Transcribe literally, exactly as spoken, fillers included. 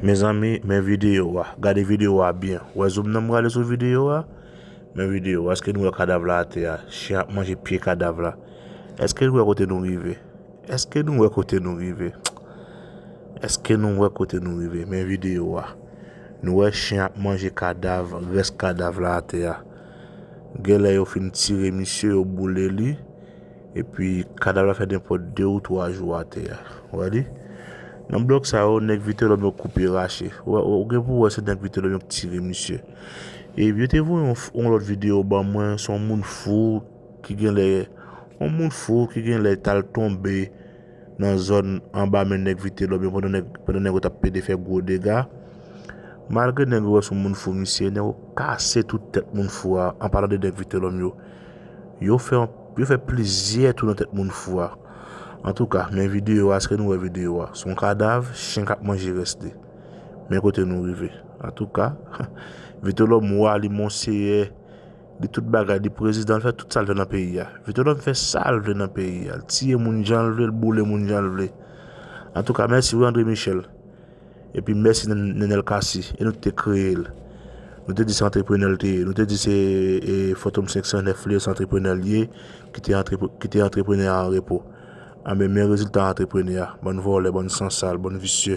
Mezanmi, men videyo a. Gade videyo a byen. Wè zoom nan m rale sou videyo a? Men videyo a. Èske nou wè kadav la atè a? Chen ap manje pye kadav la. Èske nou wè kote nou rive? Èske nou wè kote nou rive? Èske nou wè kote nou rive? Men videyo a. Nou wè chen ap manje kadav, rès kadav la atè a. Genlè yo fin tire misye, yo boule li. Epi kadav la fè nenpòt de ou twa jou atè a. Ou wè li? Nan blòk sa yo, nèg Vitelòm yo koupe rache. Ou, ou gen pou wè se nèg Vitelòm yo k tire misye. E yo te voye yon, yon lòt videyo ban mwen, se yon moun fou ki genlè, yon moun fou ki genlè t al tonbe nan zòn anba men nèg Vitelòm yo pandan nèg, pandan nèg yo t ap pede fè gwo dega. Malgre nèg yo wè se yon moun fou misye, nèg yo kase tout tèt moun fou a, an palan de nèg Vitelòm yo. Yo fè, yo fè plizyè tou nan tèt moun fou a. Antouka, men videyo a, èske nou wè videyo a? Se yon kadav, chen k ap manje rès li. Men kote nou rive. Antouka, Vitelòm wa, li monseyè, li tout bagay, li prezidan, li fè tout sa l vle nan peyi a. Vitelòm fè sa l vle nan peyi a. L tiye moun jan l vle, l boule moun jan l vle. Antouka, mèsi wi André Michel. Epi mèsi Nen-, Nenel Cassy. E nou te kreye l. Nou te di se antreprenè l te ye. Nou te di se, e, Fantom senk san nèf li ye, se antreprenè l ye, ki te antrepre-, ki te antreprenè a an repo. Anben, men rezilta antreprenè a. Bann vòlè, bann sansal, bann visye.